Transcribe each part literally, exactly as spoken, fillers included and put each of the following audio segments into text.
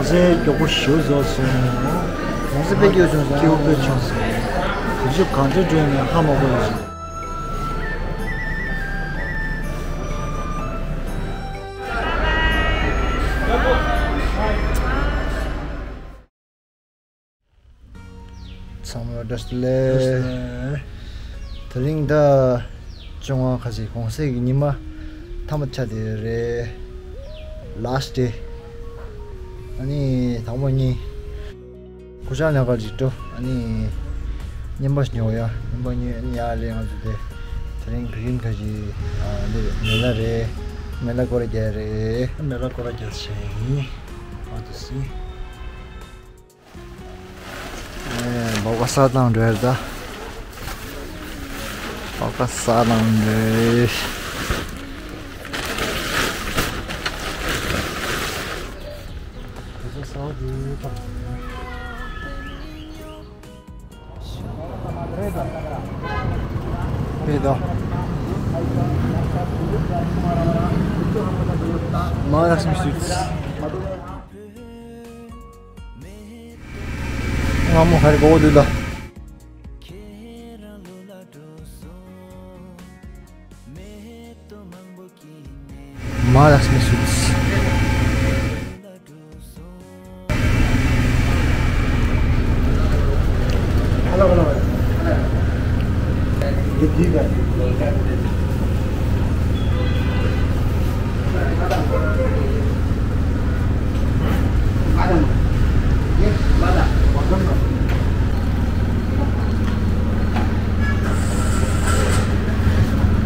སེ་མགྱོགས་པོ་ཞེ་པོ་རྫོགས་སོང་། གོང་ས་དཔེ་སྐྱིད་བྱུང་སོང་། སྐྱིད་པོ་དཔེ་བྱུང་སོང་། དུས་ཚོད་གང་འཚམ་འགྲོ་ནས་ཧ་མ་གོ་བ་ཞིག་ཚང་མ་བཀྲ་ཤིས་བདེ་ལེགས། བཀྲ་ཤིས་བདེ་ལེགས། དེ་རིང་ཟླ་བཅོ་ལྔ་ཁ་ཅིག་གོང་ས་གི་ཉི་མ་མཐའ་མ་ཆགས་བསྡད་རེད། Last day། ཨ་ནི་དང་པོ་གཉིས། སྐུ་ཞབས་ལ་ཁ་ཅིག་འགྲོ། ཨ་ནི་རྔན་པ་ཞིག་ཉོ་ཡ། རྔན་པ་ཉོས། ཨ་ནི་ཡར་སླེབས། ང་ཚོ་དེ་དེ་རིང་བོད་ཁྱིམ་ཁ་ཅིག་ཨ་འདི་མེ་ལ་རེད། མེ་ལ་སྐོར་ར་རྒྱག་རེད། མེ་ལ་སྐོར་ར་རྒྱག་བྱས་ཡིན། ཨ་དུ་སི། ཨེ། སྦག་སྦག་ཟ་བཏང་འགྲོ་ཡ་ད། སྦག་སྦག་ཟ་བཏང་འགྲོ། ཕེ་དོ། Mahalakshmi Sweets། སྔ་མོ་ཧ་རི་གོ་བོ་འདུག་ད། Mahalakshmi Sweets།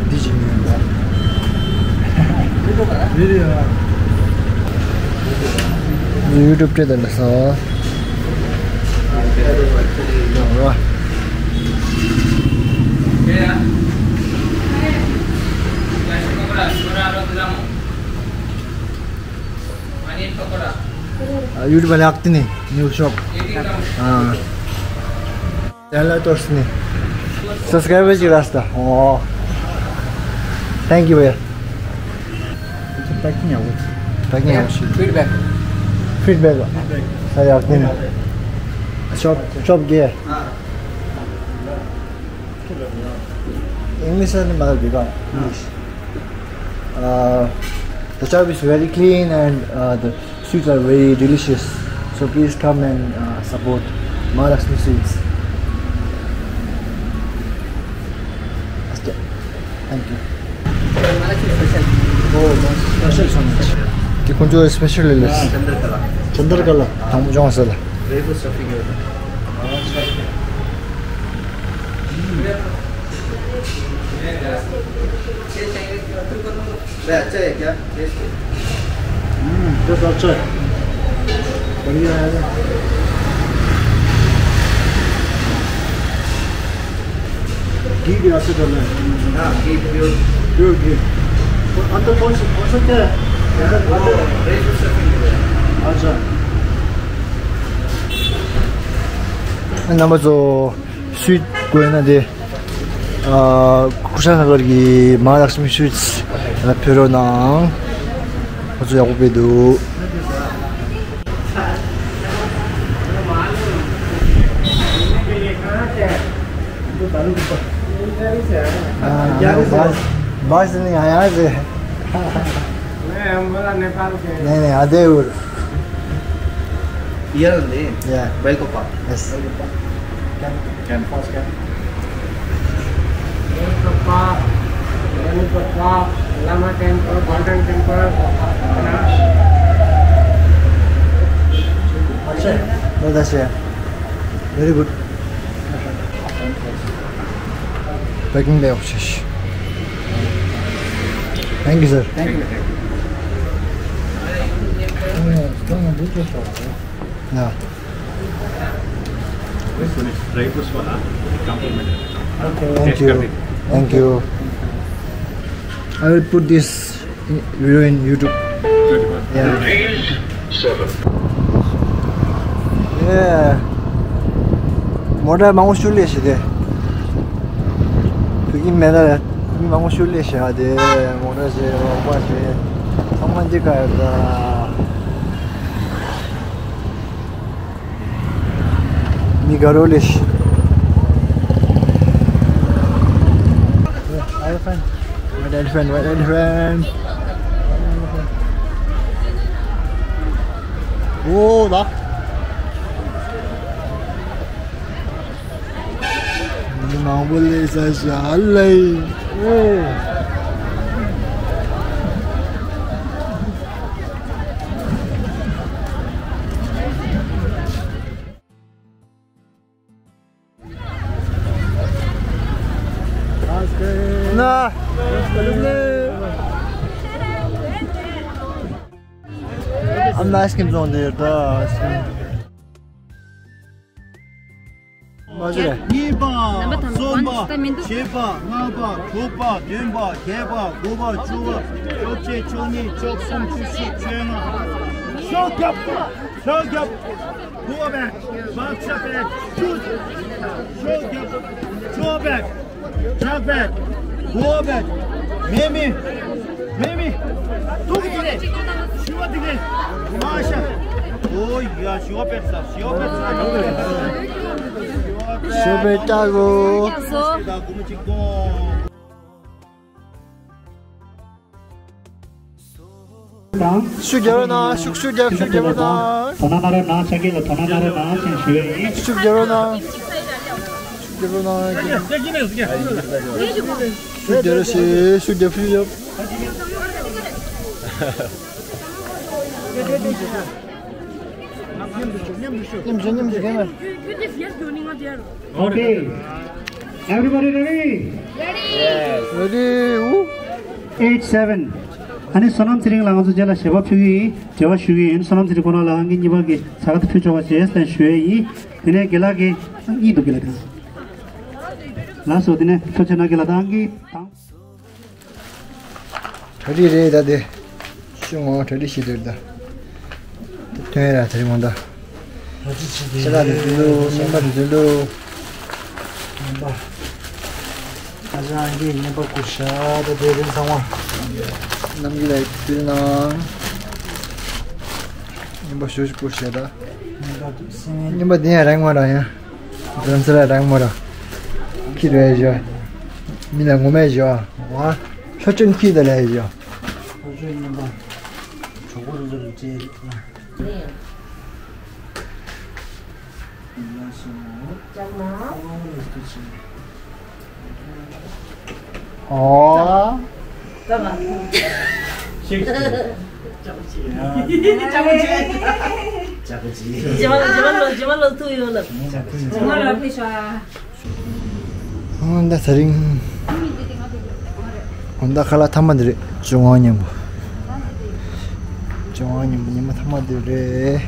འདི་ཅི་མིན་པ། YouTube་སྤྲད་དང་ལ་ས། YouTube में लगती नहीं, new shop। हाँ। चैनल तो उसने। Subscribe जी रास्ता। ओ। Thank you भैया। पैकिंग है वो। पैकिंग है वो। फीडबैक। फीडबैक। सही आपने। शॉप, शॉप गया। हाँ। English and Malay, English. Uh, the shop is very clean and uh, the sweets are very delicious. So please come and uh, support Mahalakshmi Sweets. That's it. Thank you. Mahalakshmi special. Oh, special so much. कि कुन चाहिँ special ले लेस? चंद्रकला। चंद्रकला। हम जो मसाला। Very good stuffing है। अच्छा है क्या? टेस्ट है। हम्म, टेस्ट अच्छा है। बढ़िया है। घी भी अच्छे डाले हैं। हाँ, घी प्योर। प्योर घी। और अंदर कौन सा, कौन सा क्या है? अंदर, वो अंदर। ड्राई फ्रूट्स का फील है। अच्छा। नंबर जो स्वीट कोई ना दे। ཨ། ཀུ་ཤ་ན་གར་གྱི་མ་ཧ་ལག་ཤ་མི་སུའི་ཊི་ལ་ཕེབས་རོགས་གནང་། ཁོ་ཚོ་ཡག་པོ་སྤེལ་འདུག། हाँ, बस, बस नहीं आया से। नहीं, हम बोला नेपाल के। नहीं, नहीं, आधे और। Here only? Yeah. Balikpapan. Yes. Balikpapan. Can, can, first can. Balikpapan, Balikpapan, Lama Temple, Golden Temple. अच्छा है। बहुत अच्छा है। Very good. Packing day of shish. Thank you, sir. Thank you. Yeah. This one is dry fruits wala, compliment. Thank you. Thank you. I will put this video in YouTube. Yeah. Yeah. མོ་ཊ་མང་པོ་ཤུགས་ལས་ཤིག་དེ། བོད་ཀྱི་མེ་ལ་མི་མང་པོ་ཤུགས་ལས་ཤིག་ཨ་དེ། མོ་ཊ་ཞིག་རོགས་པ་ཞིག་ཚང་མ་འདི་ག་ཡོད་ད། Garolis. Elephant. White elephant, white elephant. Oh, da. Mangole sa shalai. ན། ཨ་མ་ཨའི་སི་ཀྲིམ་བཙོང་དེ་ཡོད་ད། ཨའི་སི་ཀྲིམ། མ་ཟེར། གཉིས་པ། རྣམ་པ་ཐམས་ཅད་གསུམ་པ། ད་མི་འདུག་བཞི་པ། ལྔ་པ། དྲུག་པ། བདུན་པ། བརྒྱད་པ། དགུ་པ། བཅུ་པ། བཅོ་བརྒྱད། བཅུ་གཉིས། བཅུ་གསུམ། བཅུ་བཞི། བཅོ་ལྔ། ཤོག་རྒྱབ། ཤོག་རྒྱབ། དགུ་པ་བས། བག་ཆགས་བས། བཅུ། ཤོག་རྒྱབ། བཅོ་བས། ཇག་པད། གོ་པད། མེ་མེ། མེ་མེ། ཐུག་གི་ལེ། ཤི་བ་དེ་ལེ། མ་ཤ། ཨོ་ཡ། ཤི་བ་པད་ས། ཤི་བ་པད་ས། ཤི་བ་པད་ས། ཤི་བ་པད་ཀྱག་གོ། ད་གོ་མ་ཅིག་གོ། དང་། ཤུགས་རྒྱབ་རོགས་གནང་། ཤུགས་ཤུགས་རྒྱབ། ཤུགས་རྒྱབ་རོགས་གནང་། དོ་སྣང་གནང་རོགས་གནང་། ཆ་རྐྱེན་ལ་དོ་སྣང་གནང་རོགས་གནང་ཞེས་ཞུ་ཡས་ཡིན། ཤུགས་རྒྱབ་རོགས་གནང་། ཤུགས་རྒྱབ་རོགས་གནང་། ཤུགས་རྒྱབ་རོགས་ཞེས། ཤུགས་རྒྱབ། ཤུགས་རྒྱབ། མཉམ་དུ་ཤོག་མཉམ་དུ་ཤོག་མཉམ་དུ་ཤོག་མཉམ་དུ་ཤོག Okay. Everybody ready? Ready. Woo. Eight seven. ཨ་ནི་བསོད་ནམས་ཚེ་རིང་ལགས་ང་ཚོ་རྗེས་ལ་ཞལ་པར་ཕུལ་གྱི་ཡིན། འབྲེལ་བ་ཞུ་གི་ཡིན། བསོད་ནམས་ཚེ་རིང་ཁོང་རང་ལ་ཨང་ཀི་གཉིས་པ་གི་ས་ཁ་དེ་ཕུལ་ཆོག་པ་བྱས་ཟེར་ཞུ་ཡས་ཡིན། དེ་ནས་རྒན་ལགས་ཀྱི་ཨང་ཀི་འདུག་རྒན་ལགས་དང་། ལགས་སོ། དེ་ནས་ཐུགས་རྗེ་གནང་། རྒན་ལགས་དང་ཨང་ཀི་དང་། གྲ་སྒྲིག་རེད་ད་དེ། ཤོག་ངོ་། གྲ་སྒྲིག་བྱེད་འདོད་ད། དེ་ཐོན་ཡ་ར་དེ་རིང་ངོ་ད། གྲ་སྒྲིག་བྱེད་དེ། ཤ་ལག་དེ་ཚོ་འདུག་རྔན་པ་དེ་ཚོ་འདུག་རྔན་པ། ཨ་ཅག་ཨང་ཀིས་རྔན་པ་བསྐུར་ཤག་ད་དེ་རིང་ཚང་མ། རྣམ་རྒྱུན་ལ་ཕུལ་གནང་། རྔན་པ་ཞུ་ཞིག་བསྐུར་ཤག་ད། རྔན་པ་དེ་སེམས། རྔན་པ་དེ་ཡང་རང་ངོ་རང་ཡང་། བསམ་ཚུལ་ལ་རང་མོ་རང་། ཁྱི་རེད་ཞོ། མི་ལ་ངོ་མས་ཞོ། ཝ། ལྷོ་ཕྱོགས་ཁྱི་དེ་ལ་ཞོ། ལྷོ་ཕྱོགས་རྔན་པ། གྲོགས་པོ་རུ་ཟུར་ལ་བྲེལ། ཨོ། རྗེས་མ་ལོ། རྗེས་མ་ལོ་ཐུག་ཡོང་ལ། རྗེས་མ་ལོ་ཕེབས་ཤོག་ཨ། འོ་ད་དེ་རིང་། འོ་ད་ཁ་ལག་ཐ་མ་འདི་རེད། སྤྱོད་དབང་སྙོམས་པོ། སྤྱོད་དབང་སྙོམས་པོ་ཉི་མ་ཐ་མ་འདི་རེད།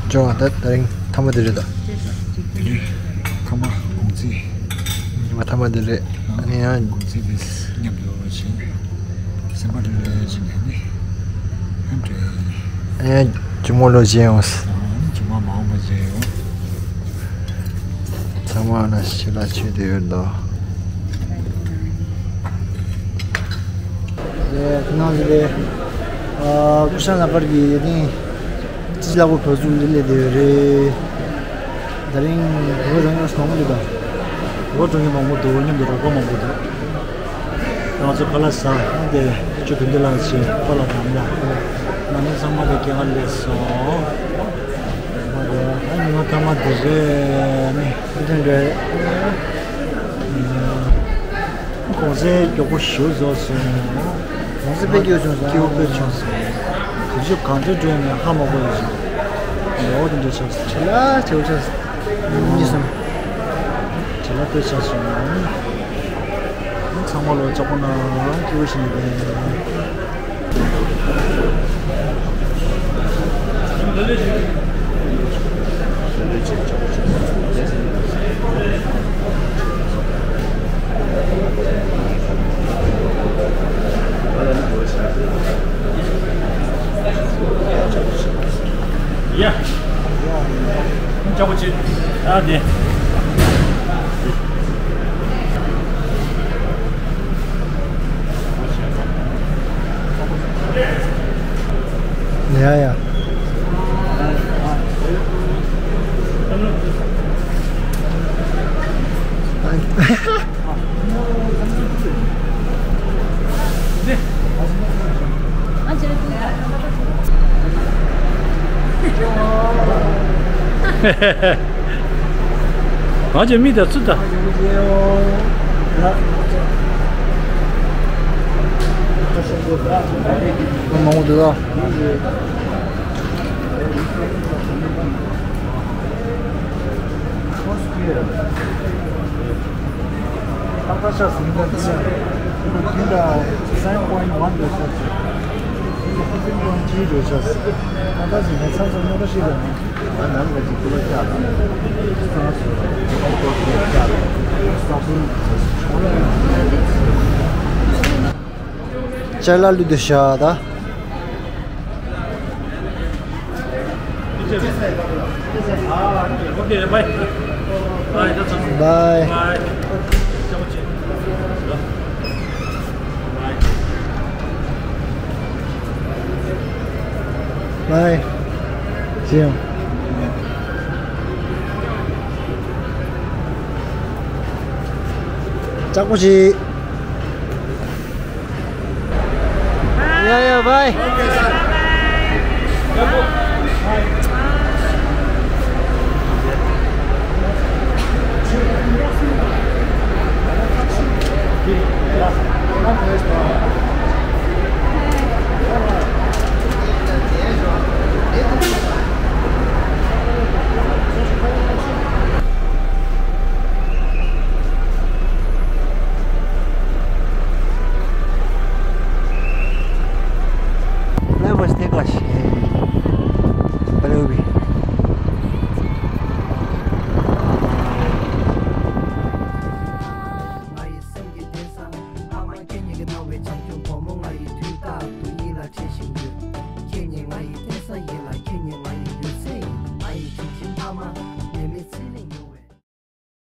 སྤྱོད་དབང་ད་དེ་རིང་ཐ་མ་འདི་རེད་ད། དེ་རིང་ཁ་མ་གུང་ཚིགས། ཉི་མ་ཐ་མ་འདི་རེད། ཨ་ནི་ཡང་གུང་ཚིགས་འདི་མཉམ་དུ་ཕྱིན། སེམས་པ་ལྷོད་ལྷོད་བྱས་ནས་ནི། ཨ་ནི་ཡང་གཅུང་མོ་ལོ་བྱས་ཡོང་། ཨ་ནི་གཅུང་མོ་མ་འོངས་པ་བྱས་ཡོང་། ཚང་མ་ན་ཞི་ལ་ཆོས་དེ་ཡོད་དོ། ལས་ཁུ་ནང་ལས། ཨ། ཀུ་ཤ་ལ་པར་གྱི་ནི། ཅི་ལ་བོ་བོད་ཟུར་ལས་ལས་དེ་རེད། ད་རིང་བོད་རང་ཡོང་སོང་མི་འདུག་ད། བོད་རང་ཡོང་མང་པོ་འདུག་མཉམ་དུ་རོགས་པ་མང་པོ་འདུག་ང་ཚོ་ཁ་ལག་ཟ་དེ་ཅོ་དུང་དེ་ལ་ཆེ་པ་ལ་དམ་ལ། ང་ནི་ཚང་མ་དེ་སྐྱེ་ཁ་ལས་སོང་། མ་དེ་ཨ་ཉི་མ་ཐ་མ་དེ་རེད་ནི། ཨ་ཅང་རེད། གོང་ཚད་མགྱོགས་པོ་ཞེ་པོ་རྫོགས་སོང་། གོང་ཚད་དཔེ་སྐྱོ་བྱུང་སོང་། སྐྱོ་པོ་བྱུང་སོང་། དུས་ཚོད་གང་འདྲ་འགྲོ་ཡིན་ཧ་མ་གོ་ཡོད་ཅིང་། ལོ་འདི་འདྲ་ཆགས་སོང་། བྲེལ་བ་ཆེ་བོ་ཆགས་སོང་། གཉིས་གསུམ། བྲེལ་བ་དཔེ་ཆགས་སོང་། ཚང་མ་ལོ་ལྕགས་པོ་ན་སྐྱིད་པོ་ཞིག་ཡིན། ཡ། ལྕགས་པོ་ཆེ། ཨ་དེ། ཡ་ཡ། ང་ཚོ་མི་དང་ཚུར་ད། མང་པོ་འདུག་ད། ཅ་ལག་བླུགས་འདུག་ཤག་ད། Okay, bye. Bye. Bye. Bye. See you. ལྕགས་པོ་ཞིག Yeah, yeah, bye. That was the